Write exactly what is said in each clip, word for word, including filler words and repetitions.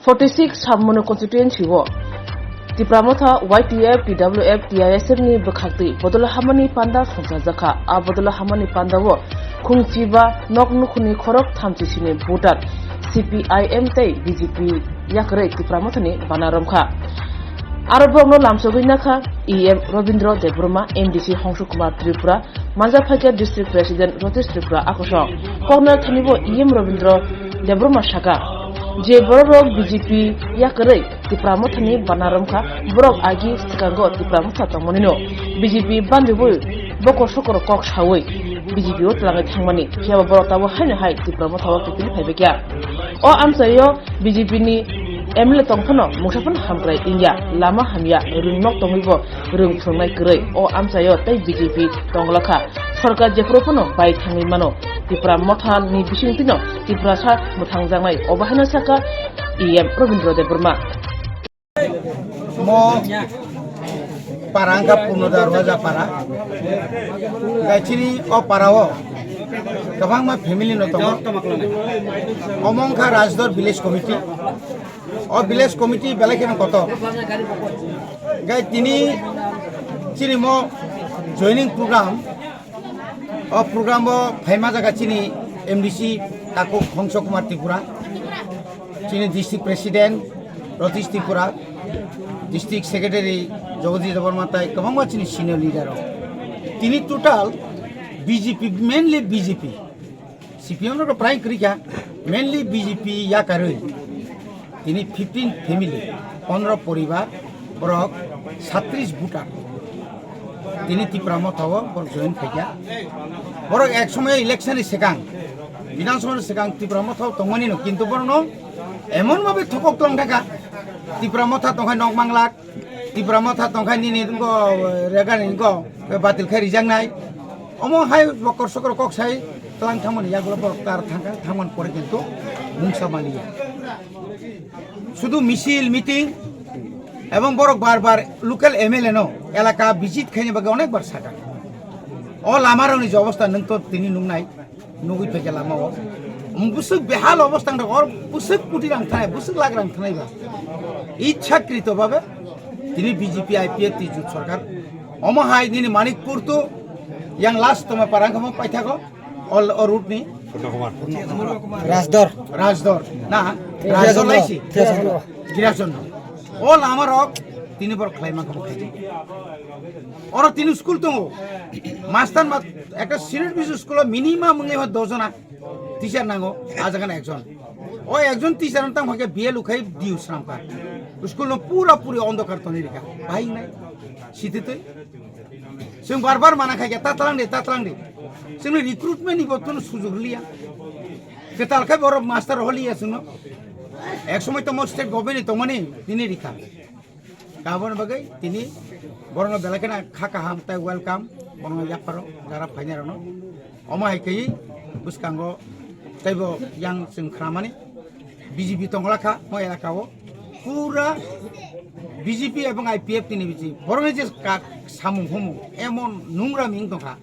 Forty six Sabmunu constituency o Tipra Motha, Y T F, T W F, T I S F ni bwkhaktwi bodol hamani panda songchajakha. A bodol hamani panda o khungchiba nok nukhuni khorok thamchisini voter C P I M tei B J P yakarwi Tipra Motha ni bana romkha. Aro borokno lamsogwi nakha E M Robindra Debbarma, M D C Hongsu Kumar Tripura, Manjaphaikya District President Ratish Tripura akosong. Koknai thani bo E M Robindra Debbarma saka, je bororok B J P yakarwi Tipra Mothani bana romkha, borok agi swkango Tipra Motha tongmanino B J P bandibwi bokor sokor kok sawi B J P o twlangwi thangmani, phiyaba borok tabuk haino hai Tipra Motha o kiphilwi phaibaikha. O amchaio B J P ni M L A tongphano mungsa phano hamkrai wngya, lama hamya, rwngnok tongwibo rwng phwrwngnai kwrwi. O amchaio tei B J P tonglakha. Sorkar jephuru phano bai thangwi mano. Tipra Motha ni bisingtwino Tiprasa mwthangjaknai, obo haino saka E M Robindra Debbarma. Mo para wngkha Purno Darwaja para. Gai chini o para o kwbangma family no tongo. Omo wngkha Rajdor Village Committee. O Village Committee belai kheno kotor. Gai tini chini mo joining program, o program o phaima jaga chini M D C Takhuk Hongso Kumar Tripura, chini District President Ratish Tripura, District Secretary Jagadish Debbarma tai kwbangma chini senior leader rok. Tini total B J P, mainly B J P, C P M rok prai kwrwi kha, mainly B J P yakarwi. Tini fifteen family, pondro poribar, borok satris voter. Tini Tipra Motha o borok join khaikha. Borok ek somoy election ni swkang, Bidhan Sabha ni swkang Tipra Motha o tongmani no, kintu borok no emon bhabe thokok tong thaka. Tipra Motha tongkhai nok manglak, Tipra Motha tongkhai nini ngo rega ni ngo batil khai rijaknai. Omo hai bokor sokor kok sai tlang thangmani yagulo borok tar thangkha, thangman pore kintu mungsa maliya. Sudu misil, meeting, ebong borok bar bar local M L A no elaka visit khaina bagwi onek bar saka. O lama rokni je obostha nwng to tini nungnai, nugwi phaikha lama o. Bwswk behal obostha wngkha, or bwswk koti rang thanai, bwswk lakh rang thanai ba. Ichhakrito bhabe tini B J P I P F T jut sarkar. Omo hai nini Manikpur to yang last toma para wngkha mo paithago. Ol, o route ni? Rajdor. Rajdor. Na, Rajdor Rajdor. Laisi. Rajdor. Giriachondro. O lama rok tini borok khlaima khamu khaidi. Oro tini school tongo. Master ma, ekta senior B C school o minimum wngwi ho dos jona teacher nango, a jaga na ekjon. O ekjon teacher tang phakhe B L ukhai D U sramkha. School no pura puri ondokar toni rikha. Bahai nai. Sititwi. Chwng bar bar mana khai khe, "Ta tlang de, ta tlang de." Chwngno recruitment ni bo tono sujog liya. Kwtal khai borok master holiya chwngno. Ek somoi tomo state government ni tongmani tini rikha. Aboni bagwi tini borokno belai kheno kha kaham tei welcome. Borokno yapharo jara phainai rokno. Omo hai khe bwskango teibo yang chwng khnamani. B J P tongla kha mo elaka o, pura B J P ebong I P F T ni bisi borokni je kak samung humung emon nungra ming tongkha,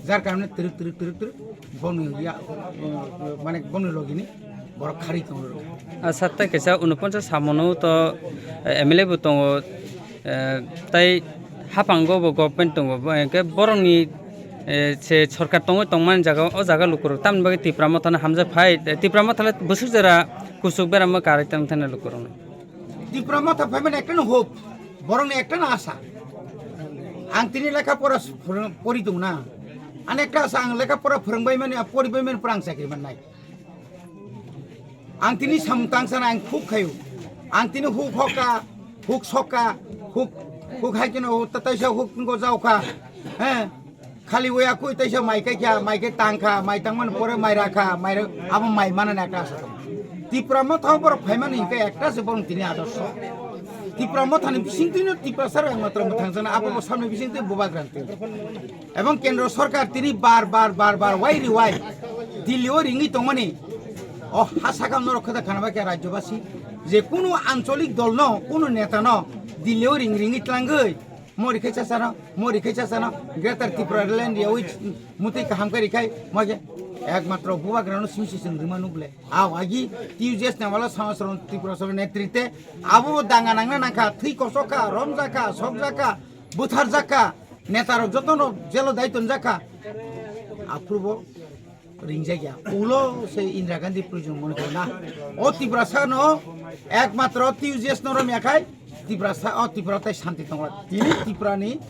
jar karone twrwk twrwk twrwk twrwk boni ya, mane boni logini borok khari tongo. Asa tei kaisa unoponchas samono to, eh, M L A bo tongo, eh, tei haphango bo government tongo, bo hwnkhe borokni, eh, se sorkar tongwi tongmani jaga o jaga lukurok tamni bagwi Tipra Mothano hamjak phai, eh, Tipra Mothale bwswk jora kuchuk beramo karwi tong thani lukurokno. Tipra Motha phaimani ekta no hope, borokni ekta no asa. Ang tini lekha pora phwrwng-, pori tongo na. Ani ekta asa ang lekha pora phwrwngbai mani, poribai mani pura ang chakri mannai. Ang tini samung tang sana ang huk khayo. Ang tini huk hoka, huk soka, huk, huk hai keno, ta-, taisa huk ngo jaoka. He. Khali waya kui taisa mai kai kya, mai kai tang kha, mai tang man pore mai ra kha, mai ra, abo mai mana na ekta asa tong. Tipra Motha borok phai mani hingke ekta se borok tini adorsho. Tipra Motha ni bising twi no Tiprasa rok ekmatro mwthang jana, abo bo samni bising twi bubagrang twi. Ebong kendro sorkar tini bar, bar, bar, bar, wai ri wai, Delhi o ringwi tongmani. O ha sakha norok khada khana bai khe rajyobasi, je kunu ancholik dol no, kunu neta no Delhi o ring ringwi tlangwi, mori khai chasano, mori khai chasano, Greater Tipraland yawi mutwi kaham kari khai, moje. Ekmatro bubagrano simi se chwng rima nukle. Aw agi T U J S ni amalo Samachron Tripura Sorkar netrite abo danga nangna nangkha, thwi kosokha, romjakha, sokjakha, butharjakha, netarok jotono jelo dai tonjakha. Aphurubo ringjak ya. Ulo se Indira Gandhi prison mone kore na. O Tiprasa no ekmatro T U J S no romya khai Tiprasa, o Tipra tai shanti tongla. Tini Tiprani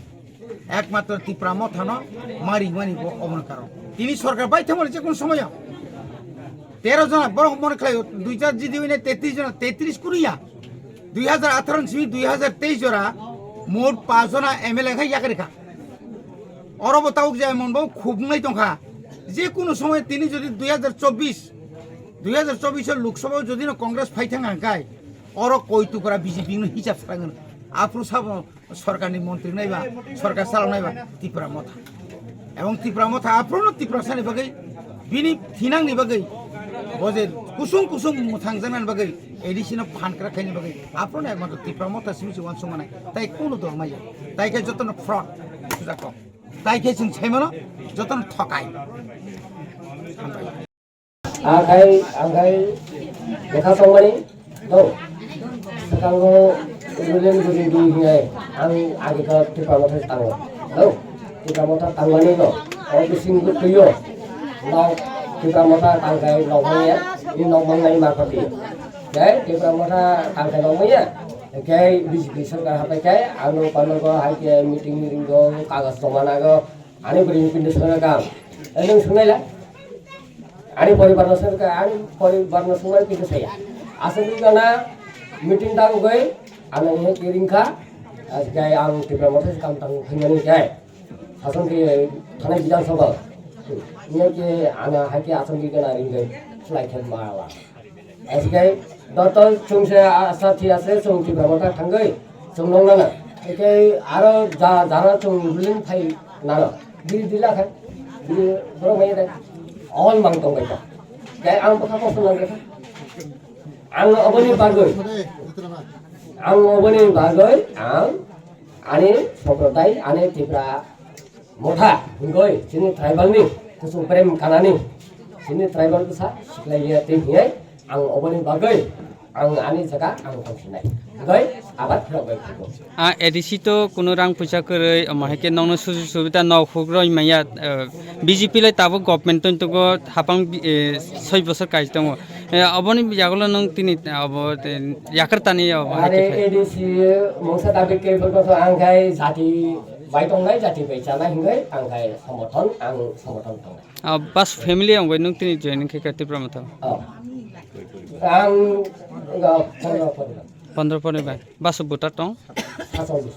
ekmatro Tipra mothano maringmani bo oboni karon. Tini sorkar bai thangmani je kono somoyo tero jona borok mone khlai dui jar jidi hoine tetris jona, tetris kuriya. Dui hajar atharo ni simi dui hajar teis jora mot pas jona M L A khai yakarikha. Oro bo tabuk je emon bo khubungnai tongkha. Je kono somoy tini jodi dui hajar chobbish, dui hajar chobbish o Lok Sabha o jodi no Congress phai thang hangkai, oro koi Tipra B J P no hisab srango. Aphuru sabo sorkar ni montri nai ba, sorkar salok nai ba Tipra Motha. Ebong Tipra Motha aphuru no Tiprasa ni bagwi bini thinang ni bagwi bo je kusung kusung mwthang janani bagwi A D C no phan kra khaini bagwi aphuru no ekmatro Tipra Motha simi se uansuk manai. Tai kono dol maya. Tai khe jotono fraud sujak kok. Tai khe chwng sai mano jotono thokai. Hambai. Akhai, akhai, lekha tongmani, no. Sekango ruling guri di hingai, ang agi khe Tipra Motha tango, no. Tipra Motha tangmani no, o bising tuyo, no. Tipra Motha tangkai nokmaya, ni nokmang nai ma pati. Jai Tipra Motha tangkai nokmaya, jai B J P sorkar hapai kai, ano panogo hai ke meeting meeting go, kagas tomana go, Ani bwrwi ni pinto songna kam. Eh, nwng songnaila? Ani poribar no songka, ani poribar no songmani pinto saya. Aswk gana meeting tang goi, ano ini kiring kha, asgai ang Tipra Motha kam tang khaimani kai. Sason ke thanai Bidhan Sabha. Ini ke ana hai ke aswk gana ring goi, slai khe mala. Asgai doto chwngse asa thi ase chwng Tipra Motha thangwi chwng nong nana. Ekai aro ja jara chwng ruling phai nana. Biri dila kha. Biri borok mai dai. All mang tong bai kha. Kai ang bokha kosto nang kha. Ang oboni bagwi. Ang oboni bagwi ang ani soprotai ani Tipra Motha hingoi chini tribal ni kusung prem kanani chini tribal bwsa siklai liya tei hingai ang oboni bagoi ang ani jaga ang tongsinai hingoi abat phirok bai phugo. A A D C to kuno rang puisa kwrwi, omo hai khe nokno sujuk subida nok huk roi maya, eh, B J P lai tabuk government toni tongo hapang, eh, soi bosor kai tongo. Eh, oboni yagulo nwng tini abo, eh, yakar tani obo hai khe Are phai. A D C mungsa dabi khe bwkha ang khai jati bai tongnai jati bai chanai hingwi ang khai somorthon, ang somorthon tongnai. Ah, bas family ang bai nwng tini join khe kha Tipra Motha? Oh. Ang ga pondro pondro. Pondro pondro bai. Bas buta tong? Satchollish.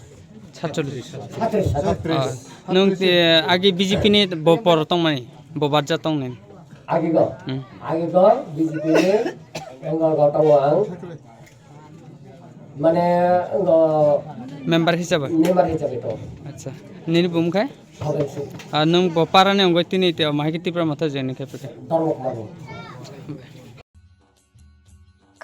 Satchollish. Satris, satris. Ah, nwng ti agi B J P ni bo por tong mani, bo barja tong ni. Agi go. Hmm. Agi go B J P ni ang go tongo ang. Mane, ngo member hisabe? Member hisabe to. Acha. Nini bumung khai? Thogai su. Ah, nwng bo para ni ongoi tini te, mahai ke Tipra Motha join khai pete. Dormo kumar.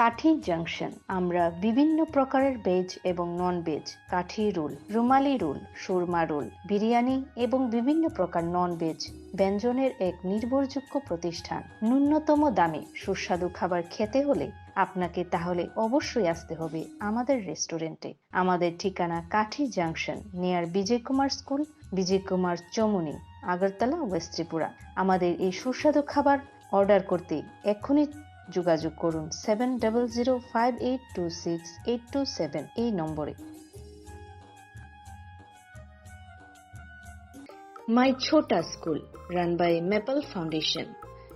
কাঠি জাংশন। আমরা বিভিন্ন প্রকারের ভেজ এবং non veg, কাঠি রোল, রুমালি রোল, সুরমা রোল, বিরিয়ানি এবং বিভিন্ন প্রকার non veg ব্যঞ্জনের এক নির্ভরযোগ্য প্রতিষ্ঠান। ন্যূনতম দামে সুস্বাদু খাবার খেতে হলে আপনাকে তাহলে অবশ্যই আসতে হবে আমাদের রেস্টুরেন্টে। আমাদের ঠিকানা কাঠি junction, near Bijoy Kumar school, Bijoy Kumar Chowmuhani, Agartala, west Tripura. আমাদের এই সুস্বাদু খাবার অর্ডার করতে এক্ষুনি যোগাযোগ করুন seven double zero five eight two six eight two seven এই নম্বরে। My Chhota School, run by Maple Foundation.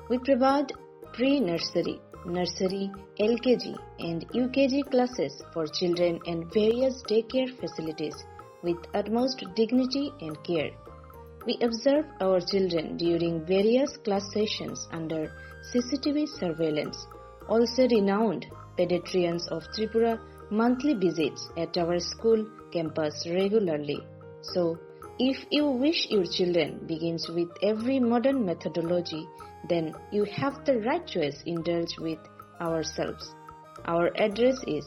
We provide pre-nursery, nursery, L K G and U K G classes for children and various daycare facilities with utmost dignity and care. We observe our children during various class sessions under C C T V surveillance. Also renowned pediatricians of Tripura monthly visits at our school campus regularly. So, if you wish your children begins with every modern methodology, then you have the right choice. Indulge with ourselves. Our address is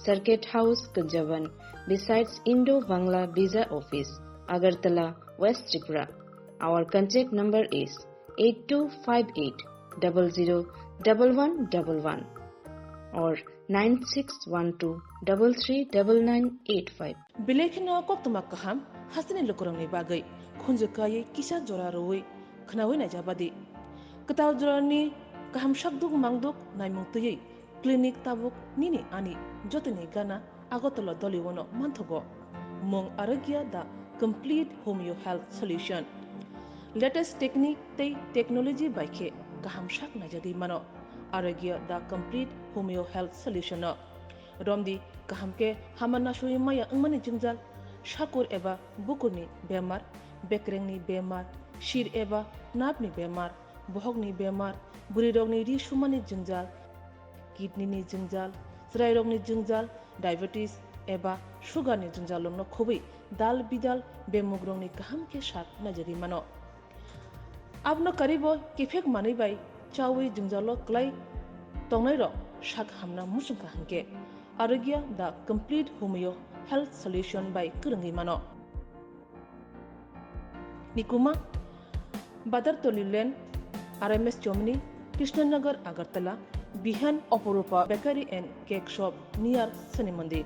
Circuit House, Kunjaban, besides Indo-Bangla Visa Office, Agartala, West Tripura. Our contact number is eight two five eight double zero double one double one or nine six one two double three double nine eight five. Belai kheno koktwma kaham hasteni lukurokni bagwi khunju kaiwi kisa jora rwui khnaui naijabadi. Kwtal jorani kaham sakduk mangduk naimung twiwi clinic tabuk nini ani jotoni gana Agartala Doliwono manthogo. Mung Arogya the complete homeo health solution. Latest technique tei technology bai khe kaham sak naijagwi mano Arogya the complete homeo health solution no. Romdi kaham khe hama nasui maya wngmani jwngjal, sakur eba bukurni bemar, bekrengni bemar, sir eba napni bemar, bohokni bemar, bwrwirokni ri sumani jwngjal, kidney ni jwngjal, chwrairokni jwngjal, diabetes eba sugar ni jwngjal rokno khobwi dal bidal bemugrokni kaham khe sak naijagwi mano. Abono karibo kiphek manwi bai chawi jwngjalo kwlai tongnairok sak hamna muchungkha hinkhe Arogya the complete homeo health solution bai kwrwngwi mano. Nikuma, Badartoli Lane, R M S Chomni, Krishnanagar, Agartala, Bihan, Oporupa Bakery and Cake Shop near Shani Mandir.